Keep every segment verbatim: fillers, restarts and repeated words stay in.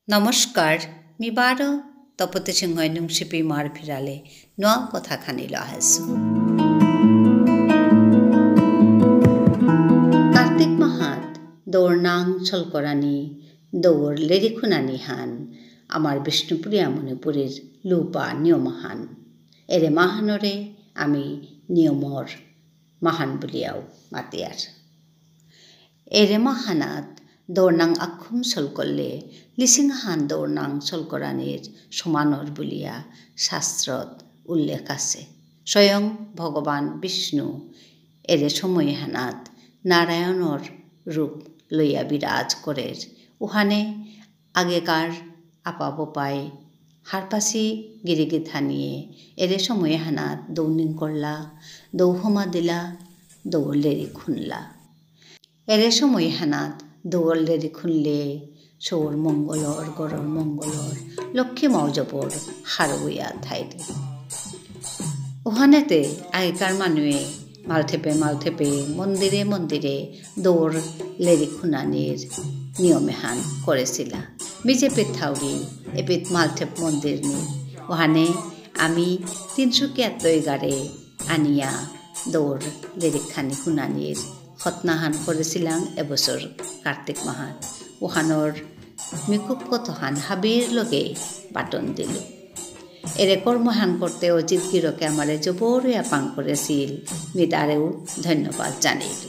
নমস্কার, মি বারো তপতি সিংহ নুংশিপি মার ফিরালে নোয়া কথা খানি লো আহেসু। কার্তিক মাহাত দৌর নাং সলকরানি দৌর লেরিক হুনানি হান আমার বিষ্ণুপ্রিয়া মণিপুরীর লুপা নিয়ম হান। এরে মাহানরে আমি নিয়মর মাহান বুলিয়াও মাতিয়ার। এরে মাহানাত দৌরনাং আখুম সলকরলে লিসিং হান দৌরনাং সলকরানির সমানর বুলিয়া শাস্ত্রত উল্লেখ আছে। স্বয়ং ভগবান বিষ্ণু এরে সময় হানাত নারায়ণর রূপ লইয়া বিরাজ করের। উহানে আগেকার আপা বোপাই হারপাসি গিরিগিথানিয়ে এরে সময় হানাত দৌ নিংকরলা, দৌ হমা দিলা, দৌ লেরিক হুনলা। এরে সময় হানাত দৌ লেরিক হুনলে সৌর মঙ্গলর, গরর মঙ্গলর, লক্ষ্মী মাও জবর হারৌয়া থাইলি। ওহানেতে আগেকার মানুয়ে মালঠেপে মালঠেপে মন্দিরে মন্দিরে দৌর লেরিক হুনানির নিয়ম এহান করেসিলা। মি যেপেত থাউরি এপেত মালঠেপ মন্দির নি। ওহানে আমি তিনচুকীয়াত্ত এগারে আনিয়া দৌর লেরিক খানি হুনানির খতনাহান করেসিলাং এবছর কার্তিক মাহাত। ওহানর মি খুব কতহান হাবির লগে বাটন দিলু। এরে কর্মহান করতে অজিত গিরকে আমারে জবর ইয়াপাং করেসিল, মি তারেও ধন্যবাদ জানাইলু।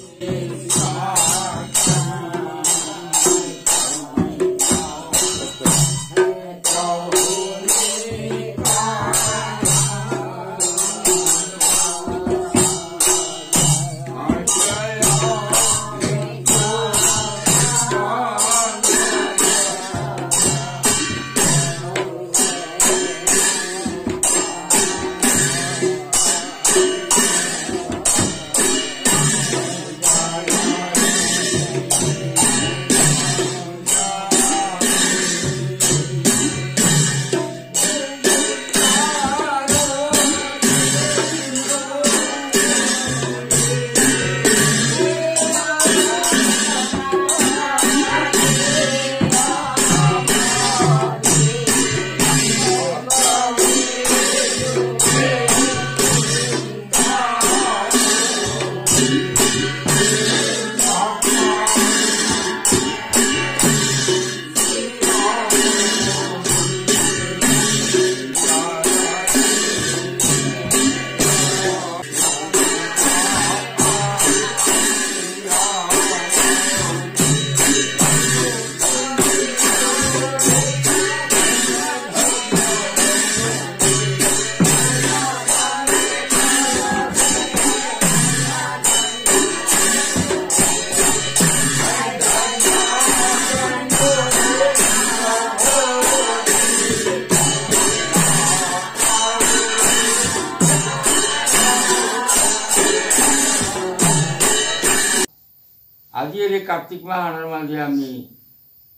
আজি এরে কার্তিক মাহানর মাঝে আমি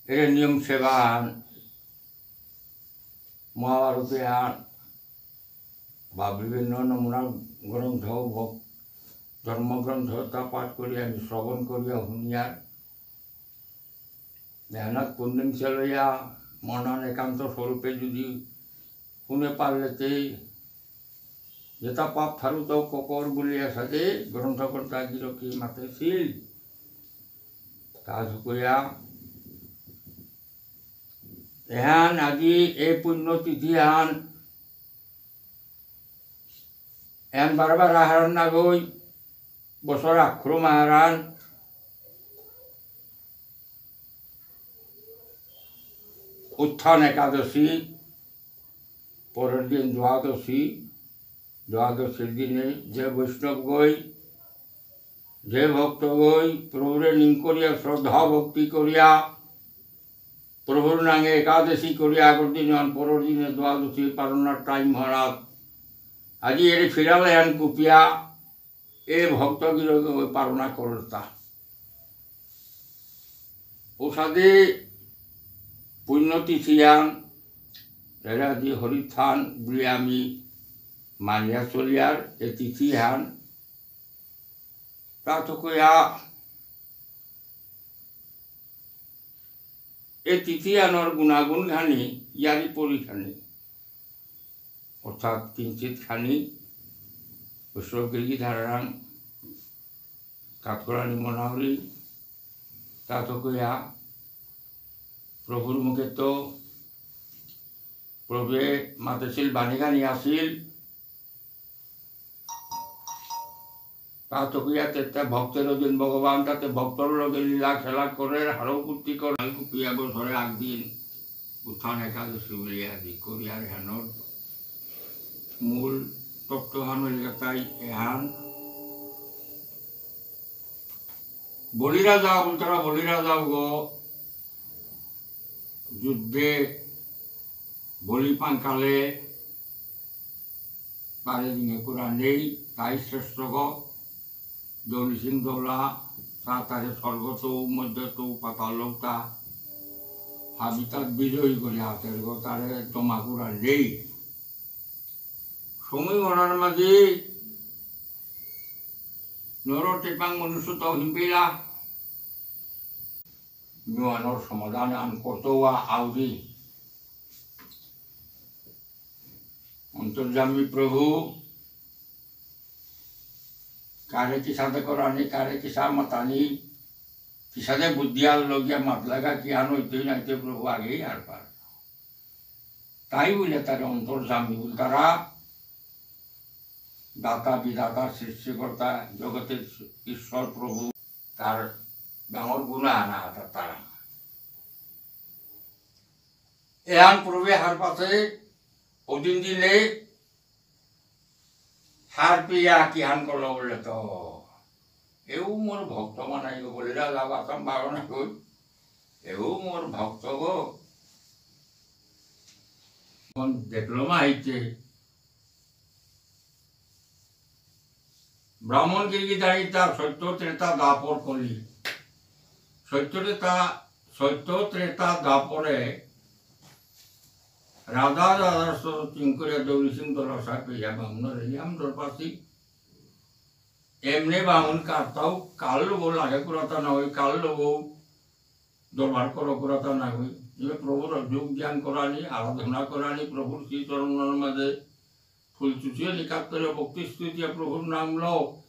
এরে নিয়ম সেবা আন, মহাভারতে আন, বা বিভিন্ন নমুনা গ্রন্থ, ভক-, ধর্মগ্রন্থ তা পাঠ করি আমি শ্রবণ করিয়া শুনিয়ার। মেহনত পুণ্যম চেলইয়া মনন একান্ত স্বরূপে যদি শুনে পারলেতে যেতা পাপ থারুতাও ককর বুলিয়া সাদে গ্রন্থ কর্তা গিরকে মাতেছিল। তা শুকুয়া এহান আজি এই পুণ্য তিথি হান এহান বারবার আহারণ না গই, বছর আক্রম আহারান, উত্থান একাদশী, পরের দিন দ্বাদশী, দ্বাদশীর দিনে যে বৈষ্ণব গই, যে ভক্ত গই, প্রভুরে নিং করিয়া শ্রদ্ধা ভক্তি করিয়া, প্রভুর নাঙে একাদশী করিয়া আগর দিন আন পরের দিনে দ্বাদশী পালনার টাইম হরাত। আজি এরে ফিরালে আন কুপিয়া, এ ভক্ত গিরকে ওই পালনা করতা। ওসাদে পুণ্য তিথিয়ান, এরা যে হরিথান বুলি আমি মানিয়া চলিয়ার এ তিথিহান, তা তো কয়া এই তিথি আনর গুণাগুণ খানি ইয়ারি পরি খানি, অর্থাৎ কিঞ্চিত খানি বৈষ্ণব গিরি ধারারাং কাতকরানি মনাউরি, তাতকয়া প্রভুর মুখে তো প্রভুয়ে মাতেছিল বাণীখানি আসিল, তা তো কিয়া তেতে ভক্তের অধীন ভগবান, তাতে ভক্তর লগে লীলা খেলা করে, হারৌ কুর্তি করে। কুপিয়া বছরে একদিন উত্থান একাদশী বুলিয়া আদি করিয়ার হেনর মূল তত্ত্বহান হইল তাই এহান। বলিরাজা, উল্টারা বলিরাজা গো যুদ্ধে বলি পাঙ্কালে পারে দিনে কুরা নেই, তাই শ্রেষ্ঠ গ। দৌলি সিং দৌলা, সাতারে স্বর্গ তো, মধ্য তো, পাতাল লোকতা, হাবিতাত বিজয়ী করে হাতের গো, তারে জমা কুরা নেই। সময় ওনার মাঝে নর টেপাং মনুষ্য তাও হিমপেলা। নিয়মর সমাধান আন করতোয়া আউরি। অন্তর্যামী প্রভু, কারে কিসাদে করানি, কারে কিসা মাতানি, কিসাদে বুদ্ধি আর লগিয়া মাত লাগা কি আনো ইতই নাইতে প্রভু আগেই আর পার। তাই বুলে তার অন্তর্যামী বুলতারা দাতা বিধাতা সৃষ্টিকর্তা জগতের ঈশ্বর প্রভু তার ডাঙর গুণা আনা হাতা তারা। এহান পূর্বে হার পাশে ওদিন দিলে হার পিয়া কিহান করলো বললে তো, এও মোর ভক্ত মানাই গো বলে যা যা বাতাম বারো না কই, এও মোর ভক্ত গো। কোন দেখলো মা হইতে ব্রাহ্মণ গিরিগিধারিতা সত্য ত্রেতা দ্বাপর কলি। সত্য ত্রেতা, সত্য ত্রেতা দ্বাপরে রাধা রাধার স্বরূপ চিঙ্করিয়া দৌরি সিং দলসা পেয়া বামুন রেলিয়াম দরপাসি। এমনি বামুন কার্তাও কাল লোক লাগে কুরাতা না হই, কাল লোক দরবার করো কুরাতা না হই। ইয়ে প্রভুর যোগ ধ্যান করানি, আরাধনা করানি, প্রভুর শ্রীচরণর মাঝে ফুল চুচিয়ে নিকাত করে ভক্তি স্তুতিয়া প্রভুর নাম লও।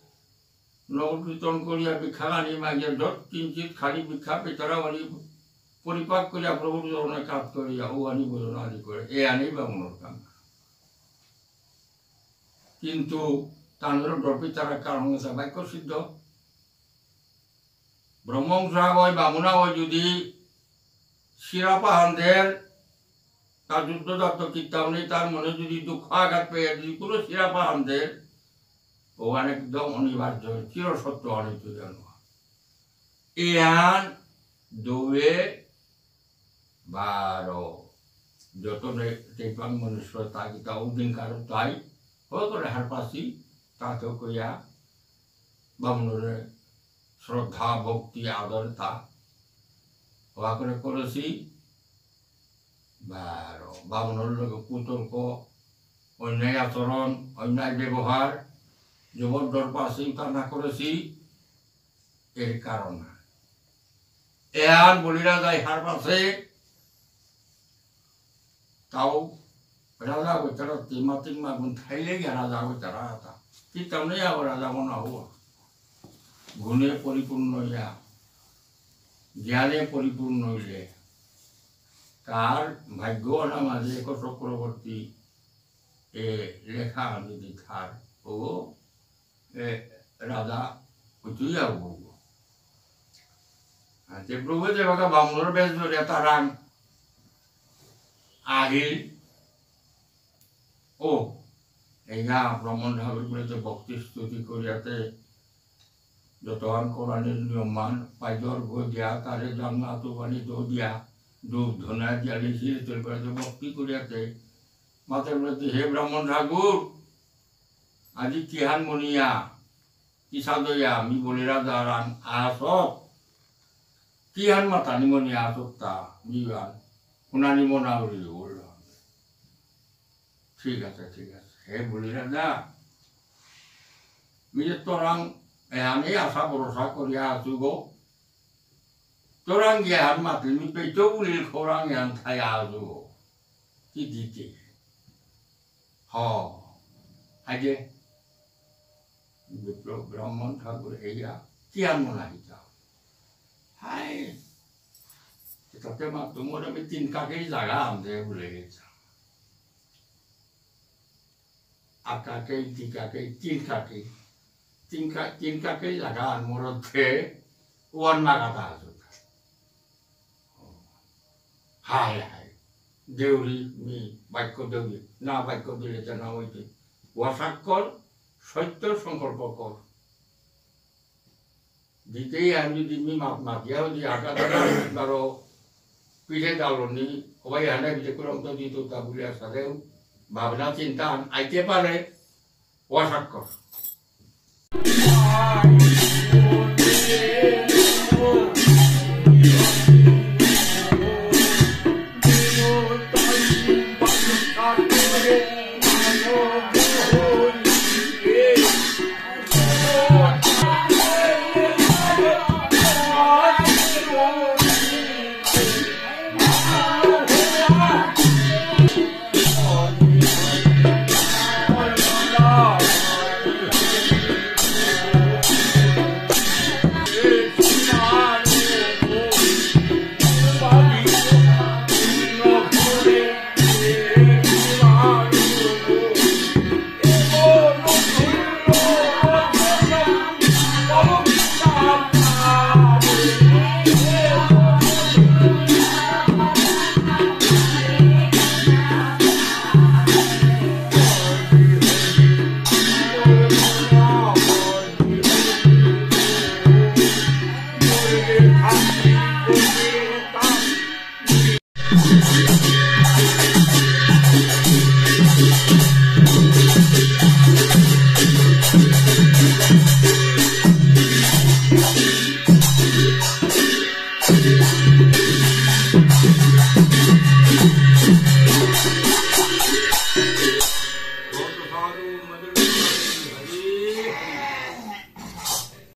নগর কীর্তন করিয়া ভিক্ষা আনি মাগিয়া যত কিঞ্চিত খালি ভিক্ষা পেতারা আনি পরিপাক করিয়া প্রভুর চরণে কাত করিয়া ও আনি ভোজন আদি করে। এ আনি বামুনর কাম। কিন্তু তানুর ডরপিতারা কারণ হচ্ছে বাক্য সিদ্ধ। ব্রহ্মংসা হয়, বামুনা হয়, যদি শিরাপাহানদের, তার যুদ্ধজাত কিতাব নেই, তার মনে যদি দুঃখ আঘাত পেয়ে যদি কোনো শিরাপাহানদের, ওখানে একদম অনিবার্য, চিরসত্য অনিত্য জানো। এহান দৌয়ে বারো যত নে-, টেপাং মনুষ্য তা কিতা উদ্দিন কারো তাই, ও করে হারপাসি, তা তো কইয়া, বামুনরে শ্রদ্ধা, ভক্তি, আদর তা, ওয়া করে করেসি, বারো, বামুনর লগে কুতর্ক, অন্যায় আচরণ, অন্যায় ব্যবহার, জবর ডরপাসি, তা না করেসি, এর কারণ। এহান বলিরা যায় হার পাশে, তাও রাজা হইতারা তিমা তিমা গুণ থাইলে গিয়া রাজা হইতারা আতা। কি তামনে আবার রাজা মনা হওয়া। গুণে পরিপূর্ণ ইয়া, জ্ঞানে পরিপূর্ণ হইলে, তার ভাগ্য অনা মাঝে এক চক্রবর্তী এ লেখা যদি থার, ও এ, রাজা উঠিয়া উঠব। আর যে প্রভু যে বাকা বামুনর বেশ ধরিয়া তারাং আহিল। ও, এইগা ব্রাহ্মণ ঠাকুর বলে তো ভক্তি স্তুতি করিয়াতে যতহান করানির নিয়মমান, পাইজর গো দিয়া, তারে জাংলা তো বানি দো দিয়া, ধূপ ধনা দিয়া লিখিয়ে তোর করে তো ভক্তি করিয়াতে। মাতে বলে তো, "হে ব্রাহ্মণ ঠাকুর, আজি কিহান মনিয়া, কিসাদয়া, মি বলিরা দারান আসত, কিহান মাতানি মনিয়া আসত তা, মি বান, হুনানি মনা উরি বলল।" ঠিক আছে, ঠিক আছে। হে বলিরা দা, মি যে তোরাং এহানে আশা ভরসা করিয়া আছু গো। তোরাং জ্ঞান মাতলি মি পেইতো বুলিল খোরাং জ্ঞান থায়া আজু। কি দিতে? হ। আগে বিপ্লব ব্রাহ্মণ ঠাকুর এইয়া কি আর মনে হইতা? হাই, তাতে মা তোমার আমি তিন কাকেই জায়গা আনতে ভুলে গেছে। আকাকেই, দিকাকেই, তিন কাকেই। তিন কা-, তিন কাকেই জায়গা আন মরতে ওয়ান নাগাদা আছে। হায় হায়। দেউরি মি বাক্য দেউরি। না বাক্য দিলে তো না হইতে। ওয়াসাক্কর, সত্য সংকল্প কর। দিতেই আমি যদি মি মা-, মাতিয়া যদি আটা দানা বারো পিঠে ডালনি, ওই হানে পিঠে কুরম তো দিত তা বুলিয়া সাথেও ভাবনা চিন্তা আন-, আইতে পারে, ওয়াসাক্কর।